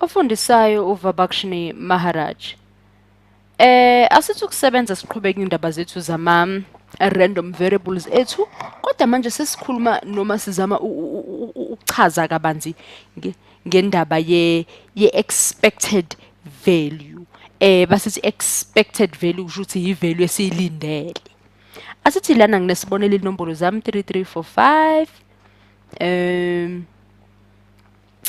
Ofundisayo uVabakshini Maharaj. Asithi ukusebenza siqhubeke indaba zethu zama random variables ethu, kodwa manje sesikhuluma noma sizama ukuchaza kabanzi ngendaba ye expected value. Basithi expected value kusho ukuthi i-value esiyilindele. Asithi lana nginesibonelo inombolo zami 3 3 4 5.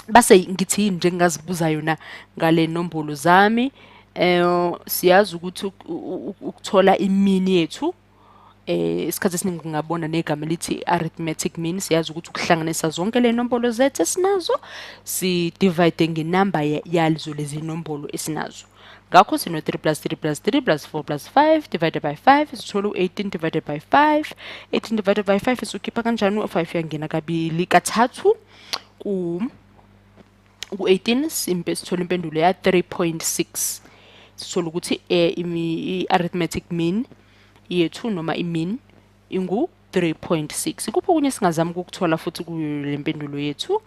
Base ngithi yini nje engingazibuza yona ngale nombolo zami. Siyazi ukuthi ukuthola i-mean yethu, isikhathi esiningi ungabona negama elithi arithmetic mean. Siyazi ukuthi ukuhlanganisa zonke le nombolo zethu esinazo si-divide ngenamba yazo lezi nombolo esinazo. Ngakho sino 3 plus 3 plus 3 plus 4 plus 5 divided by 5, sithola u-18 divided by 5. 18 divided by 5 isukhipha kanjani? U-5 uyangena kabili kathathu ku-18, sithola impendulo ya 3.6. Sithola ukuthi i-arithmetic mean yethu noma i-mean ingu 3.6. Ikuphi okunye singazama ukukuthola futhi kuyo le mpendulo yethu?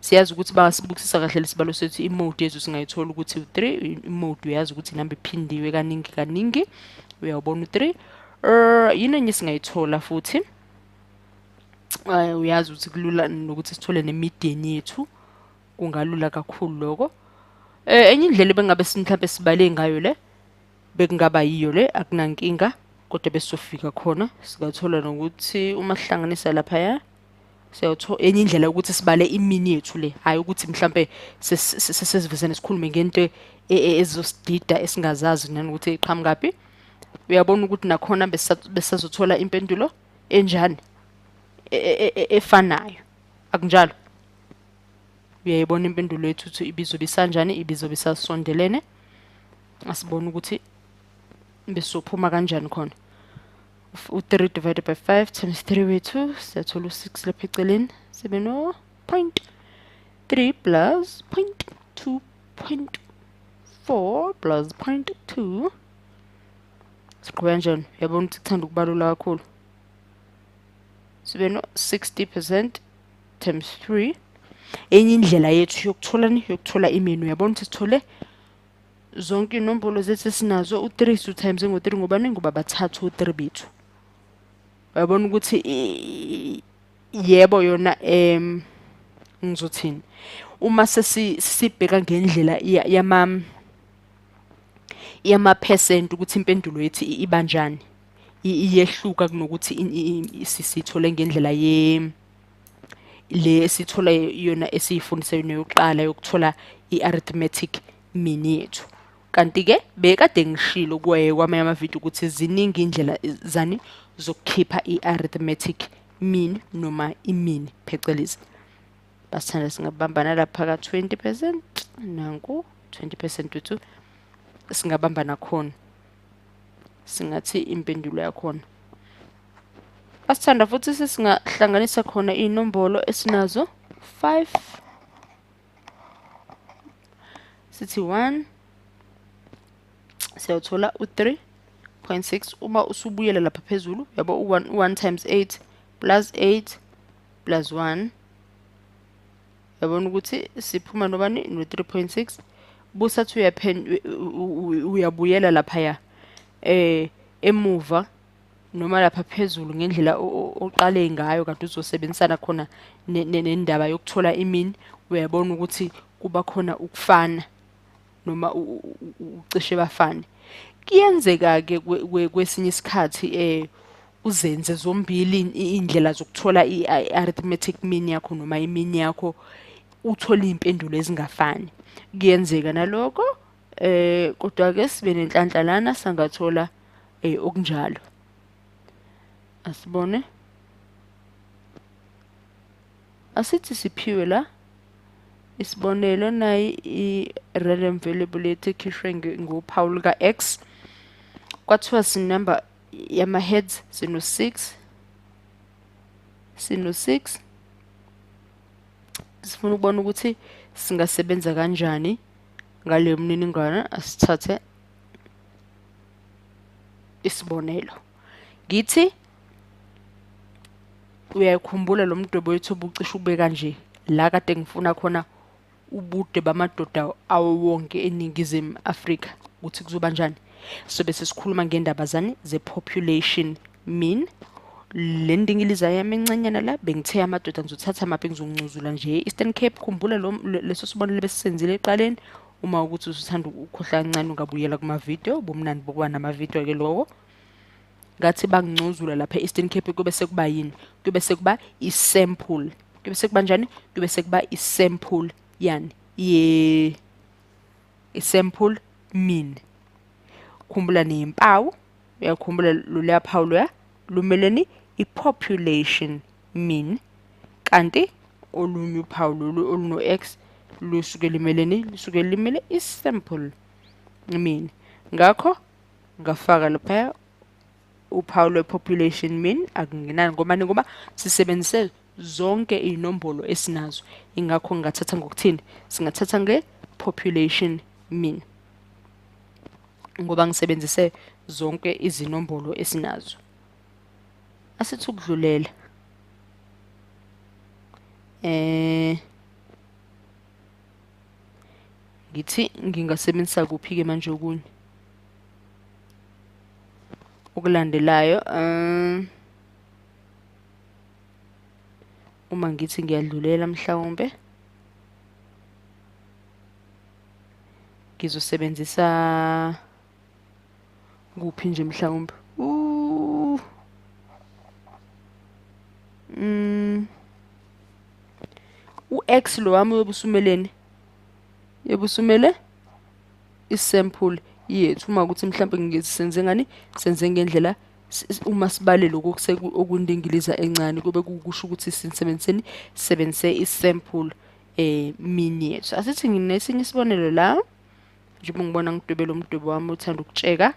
Siyazi ukuthi basibukisisa kahle lesibalo sethu, i-mode yethu singayithola ukuthi u-3. I-mode uyazi ukuthi inamba iphindiwe kaningi kaningi, uyawubona u-3. Yini enye singayithola futhi? Uyazi ukuthi kulula nokuthi sithole ne-median yethu, kungalula kakhulu lokho. Enye indlela ebengabe mhlampe sibale ngayo le bekungaba yiyo le, akunankinga, kodwa besizofika khona singathola nokuthi uma sihlanganisa laphaya siyawuthola enye indlela yokuthi sibale i-mean yethu le, hhayi ukuthi mhlampe sesivesane sikhulume ngento ezosidida esingazazi nanokuthi iqhamukaphi. Uyabona ukuthi nakhona besazothola impendulo enjani efanayo, akunjalo? Uyayibona impendulo yethu ukuthi ibizobe isanjani, ibizobe isasondelene. Asibone ukuthi besophuma kanjani khona. U-3 divided by 5 times 3 wethu siyathola u-6 lapha eceleni, sibe no 0.3 plus 0.2.4 plus 0.2. Siqhubeka kanjani? Uyabona ukuthi kuthanda ukubalula kakhulu. Sibe no 60% times 3. Enye indlela yethu yokutholani, yokuthola i-mean. Uyabona ukuthi sithole zonke inombolo zethu esinazo, u-3 su times ngo-3 ngoba ngoba bathathu u-3 bethu. Uyabona ukuthi yebo yona ngizothini uma sesibheka ngendlela yama percent ukuthi impendulo yethu ibanjani, iyehluka kunokuthi sithole ngendlela ye le sithola yona esiyifundisa yona yokuqala yokuthola i-arithmetic mean yethu. Kanti-ke bekade ngishilo kwamanye amavidiyo ukuthi ziningi indlela zani zokukhipha i-arithmetic mean noma i-mean phecelezi. Basithanda singabambana lapha ka-20%, nanku 20% wethu singabambana khona, singathi impendulo yakhona. Asithanda futhi sesingahlanganisa khona iy'nombolo esinazo 5, sithi 1, siyawuthola u-3.6. Uma usubuyela lapha phezulu, yabo, u-1 times 8 plus 8 plus 1, yabona ukuthi siphuma nobani, no-3.6. Busathi uyabuyela laphaya emuva noma lapha phezulu ngendlela oqale ngayo, kanti uzosebenzisana khona nendaba yokuthola i-mean. Uyabona ukuthi kuba khona ukufana noma ucishe bafane. Kuyenzeka-ke kwesinye isikhathi uzenze zombili iy'ndlela zokuthola i-arithmetic mean yakho noma i-mean yakho, uthole iy'mpendulo ezingafani. Kuyenzeka nalokho, kodwa-ke sibe nenhlanhla lana sangathola okunjalo. Asibone. Asithi siphiwe la isibonelo, nayi i-random variable yethu ekhishwe ngophawu luka-x. Kwathiwa sinamba yama-heads sino-6, sino-6. Sifuna ukubona ukuthi singasebenza kanjani ngaleyo mniningwane. Asithathe isibonelo. Ngithi uyayikhumbula lo mdwebo wethu obucishe ube kanje, la kade ngifuna khona Ubude bamadoda awo wonke eNingizimu Afrika ukuthi kuzoba njani. Sobe sesikhuluma ngendaba zani? Ze-population mean. Le ndingiliza yami encanyana la bengithe amadoda ngizothatha maphi? Ngizoncuzula nje e-Eastern Cape. Khumbula lo leso sibonelo besisenzile ekuqaleni. Uma ukuthi usuthanda ukukhohlwa kancane, ungabuyela kuma-video. Bumnandi bokuba nama-video-ke loko. Ngathi bangincuzula lapha e-Eastern Cape, kube sekuba yini? Kube sekuba i-sample. Kube sekuba njani? Kube sekuba i-sample yani ye i-sample mean. Khumbula neyimpawu, uyakhumbula loluya phawu loya lumeleni? I-population mean. Kanti olunye uphawu lolu oluno-x lusuke limeleni? Lusuke limele i-sample mean. Ngakho ngafaka laphaya uphawu lwe-population mean. Akungenani ngoba ngoba sisebenzise zonke iy'nombolo esinazo, ingakho ngingathatha ngokuthini? Singathatha nge-population mean ngoba ngisebenzise zonke izinombolo esinazo. Asithi ukudlulela, ngithi ngingasebenzisa kuphi-ke manje okunye okulandelayo? Uma ngithi ngiyadlulela, mhlawumbe ngizosebenzisa kuphi nje mhlawumbe? U-x lo wami uyobe usumeleni? Uyobe usumele i-sample yethu. Uma ukuthi mhlawumbe ngisenze ngani, senze ngendlela uma sibale lokhu okundingiliza encane, kube kusho ukuthi sisebenziseni? Sisebenzise i-sample mean yethu. Asithi nginesinye isibonelo la. Njengoba ngibona ngidwebele umdwebo wami uthanda ukutsheka,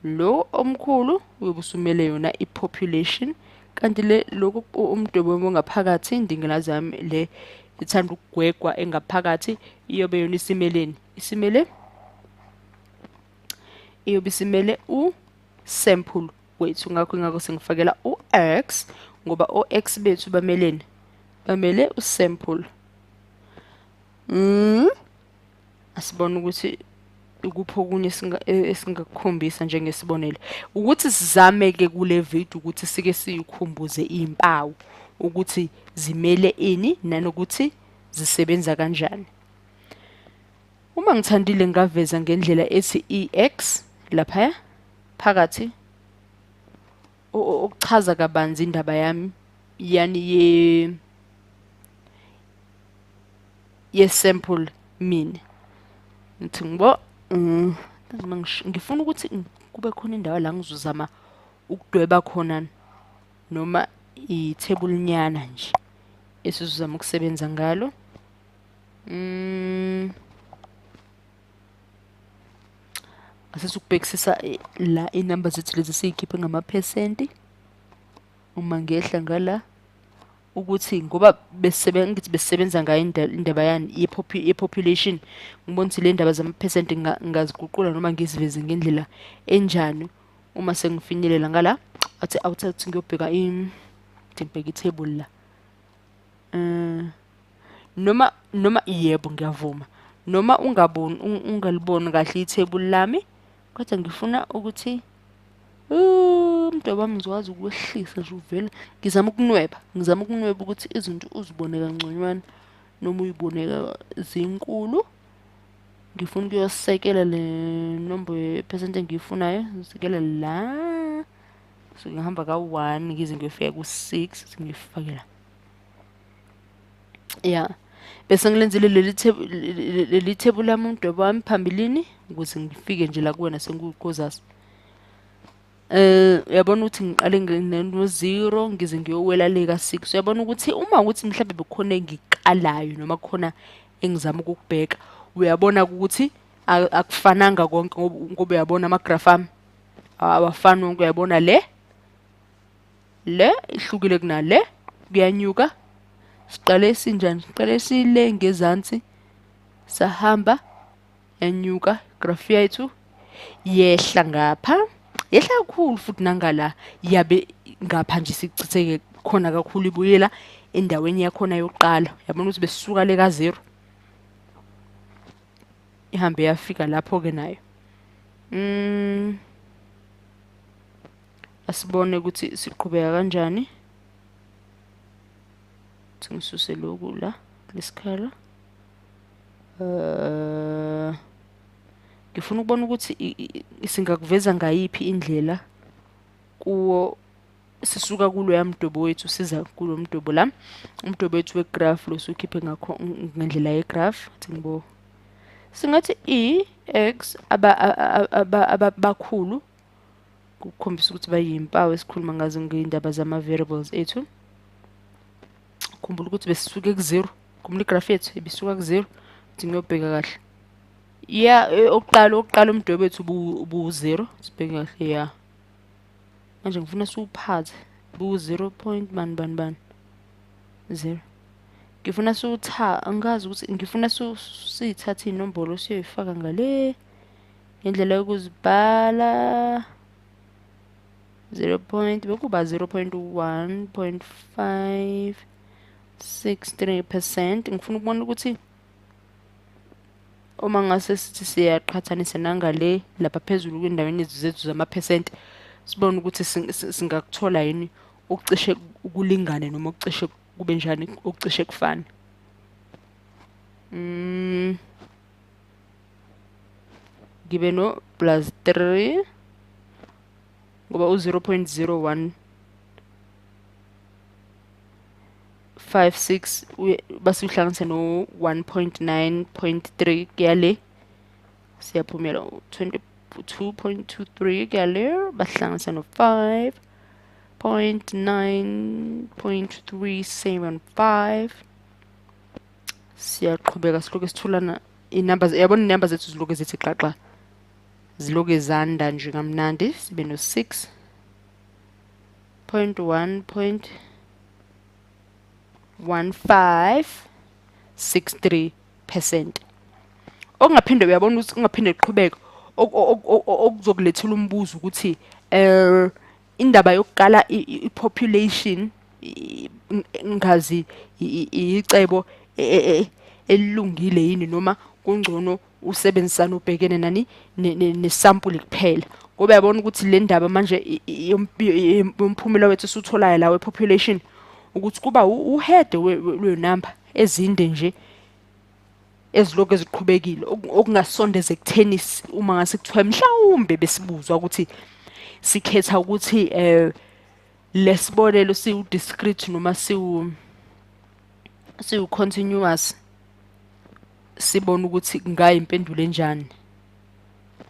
lo omkhulu uyobe usumele yona i-population, kanti le lokhu umdwebo wami ongaphakathi, indingilizi yami le ithanda ukugwegwa engaphakathi, iyobe yona isimeleni? Isimele, iyobe isimele u-sample wethu. Ngakho sengifakela u-x ngoba o-x bethu bameleni? Bamele u-sample. Asibone ukuthi ukuphi okunye esingakukhombisa njengesibonelo, ukuthi sizame-ke kule video ukuthi sike siyikhumbuze iy'mpawu ukuthi zimele ini nanokuthi zisebenza kanjani. Uma ngithandile ngingaveza ngendlela ethi ex laphaya phakathi, okuchaza kabanzi indaba yami yani ye-sample mean. Ngithi ngibo ngifuna ukuthi kube khona indawo la ngizozama ukudweba khona noma ithebulunyana nje esizozama ukusebenza ngalo. Asesukubhekisisa la inamba zethu lezi siyikhiphe ngamaphesenti. Uma ngehla ngala, ukuthi ngoba ngithi besisebenza ngayo indaba yani ye-population, ngibona ukuthi le ndaba zamaphesenti ngingaziguqula noma ngiziveze ngendlela enjani uma sengifinyelela ngala. Athi awuthathi ngiyobheka, ngibheke ithebuli la. Noma yebo, ngiyavuma, noma ungaboni, ungaliboni kahle ithebuli lami, kodwa ngifuna ukuthi umdwebo wami ngizokwazi ukwehlisa nje uvele. Ngizama ukunweba ukuthi izinto uzibone kangconywana noma uyibone zinkulu. Ngifuna ukuyosekela le nombolo yephesenti engiyifunayo, ngisekela la. So ngihamba ka-1 ngize ngiyofika ku-6, sengiyifake la. Ya, bese ngilenzile leli thebuli lami, umdwebo wami phambilini, ukuze ngifike nje la kuwena sengikuqozasa. Uyabona ukuthi ngiqale no-0 ngize ngiyowela le ka-6. Uyabona ukuthi uma ukuthi mhlawumbe bekukhona engikuqalayo noma kukhona engizama ukukubheka, uyabona ukuthi akufananga konke, ngoba uyabona amagrafu ami awafani wonke. Uyabona le ihlukile kunale, kuyanyuka. Siqale sinjani? Siqale sile ngezansi, sahamba yanyuka graph yethu, yehla ngapha, yehla kakhulu futhi nangala, yabe ngapha nje sichitheke khona kakhulu, ibuyela endaweni yakhona yokuqala. Yabona ukuthi besisuka le ka-0. Ihambe yafika lapho-ke nayo. Asibone ukuthi siqhubeka kanjani. Ngisuse lokhu la lesikhala. Ngifuna ukubona ukuthi singakuveza ngayiphi indlela kuwo sisuka kuloya mdwebo wethu siza kulo mdwebo la. Umdwebo wethu wegraph lo siwukhiphe ngakho ngendlela yegraph. Ngibo singathi e x abakhulu kukhombisa ukuthi bayimpawu esikhuluma ngazo ngey'ndaba zama-variables ethu. Khumbula ukuthi besisuke ku-0, khumbula igraph yethu ibisuka ku-0. Ukuthi ngiyobheka kahle. Ya, oqala umdwebo wethu ubu-0, sibheke kahle ya. Manje ngifuna siwuphathe bu-0 point bani bani bani 0. Ngifuna angazi ukuthi ngifuna siyithathe inombolo siyoyifaka ngale ngendlela yokuzibhala. 0 point bekuba 0.1.563%. Ngifuna ukubona ukuthi uma ngase sithi siyaqhathanisa nangale lapha phezulu kwindaweni zethu zamaphesenti, sibone ukuthi singakuthola yini ukucishe ukulingane noma ukucishe kube njani, ukucishe kufane. Ngibe no plus 3 ngoba u-0.0156 base uhlanganise no 1.9.3 kuyale, siyaphumela 22.23 kuyale, bahlanganisa no 5.9.375. Siyaqhubeka siloke sithulana inamba, yabona inamba zethu ziloke zithi xaxa, ziloke zanda nje kamnandi. Sibe no 6.1.1563%. Okungaphinde uyabona ukuthi ungaphinde kuqhubeke okuzokulethela umbuzo ukuthi indaba yokuqala i-population ngazi icebo elilungile yini noma kungcono usebenzisana ubhekene nani nesample kuphela, ngoba uyabona ukuthi le ndaba manje yomphumela wethu esitholayo la we-population ukuthi kuba uhead lwenamba ezinde nje ezilokhu eziqhubekile, okungasondeza ekutheni uma ngase kuthiwa mhlawumbe besibuzwa ukuthi sikhetha ukuthi lesibonelo siwu discrete noma siwu continuous, sibone ukuthi kungayimpendulo enjani.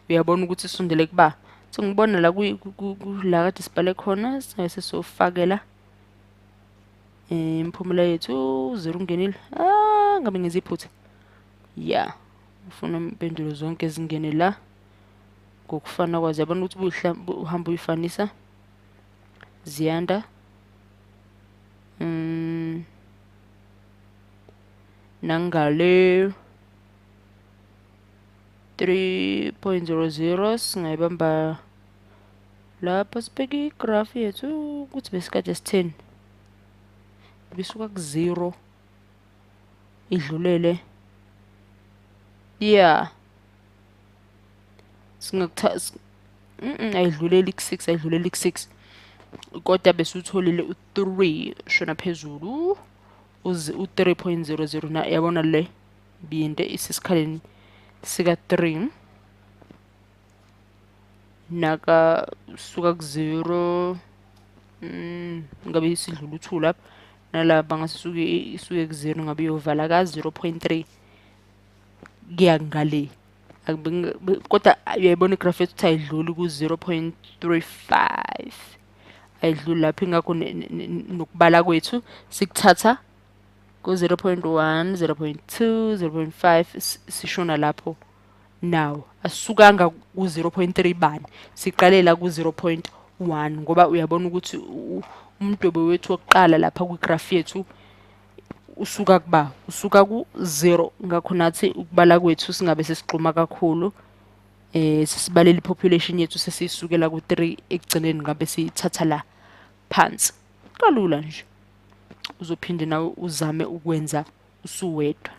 Uyabona ukuthi isondele kuba so ngibona la la kade sibhale khona, singabe sofakela imiphumela yethu 0 ungenile. Ngabe ngenza iphutha. Ya, ufuna impendulo zonke zingene la ngokufana kwazo. Yabona ukuthi uhamba uyifanisa ziyanda. Nangale 3.00 singayibamba lapho, sibheke igraph yethu ukuthi besikade sitheni. Bisuka ku-0 idlulele. Yeah, singakuthatha ayidluleli ku-6, ayidluleli ku-6, kodwa besutholile u-3 shona phezulu u-3.00 na. Yabona le biyinde isesikhaleni sika 3 naka suka ku-0 ngabe isidlula u-2 lapha, nalapha ngase isuke ku-0 ngabe iyovala ka 0.3 kuya ngale. Kodwa uyayibona igraph yethu ukuthi ayidluli ku-0.35, ayidluli lapho. Ingakho nokubala kwethu sikuthatha ku-0.1, 0.2, 0.5 sishona lapho. Now asisukanga ku-0.3 bani, siqalela ku-0.1 ngoba uyabona ukuthi umdwebo wethu wokuqala lapha kwigraph yethu usuka kuba usuka ku-0. Ngakho nathi ukubala kwethu singabe sesigxuma kakhulu, sisibalela i-population yethu sesiyisukela ku-3 ekugcineni ngabe siyithatha la phansi kalula nje. Uzophinde nawe uzame ukwenza usuwedwa.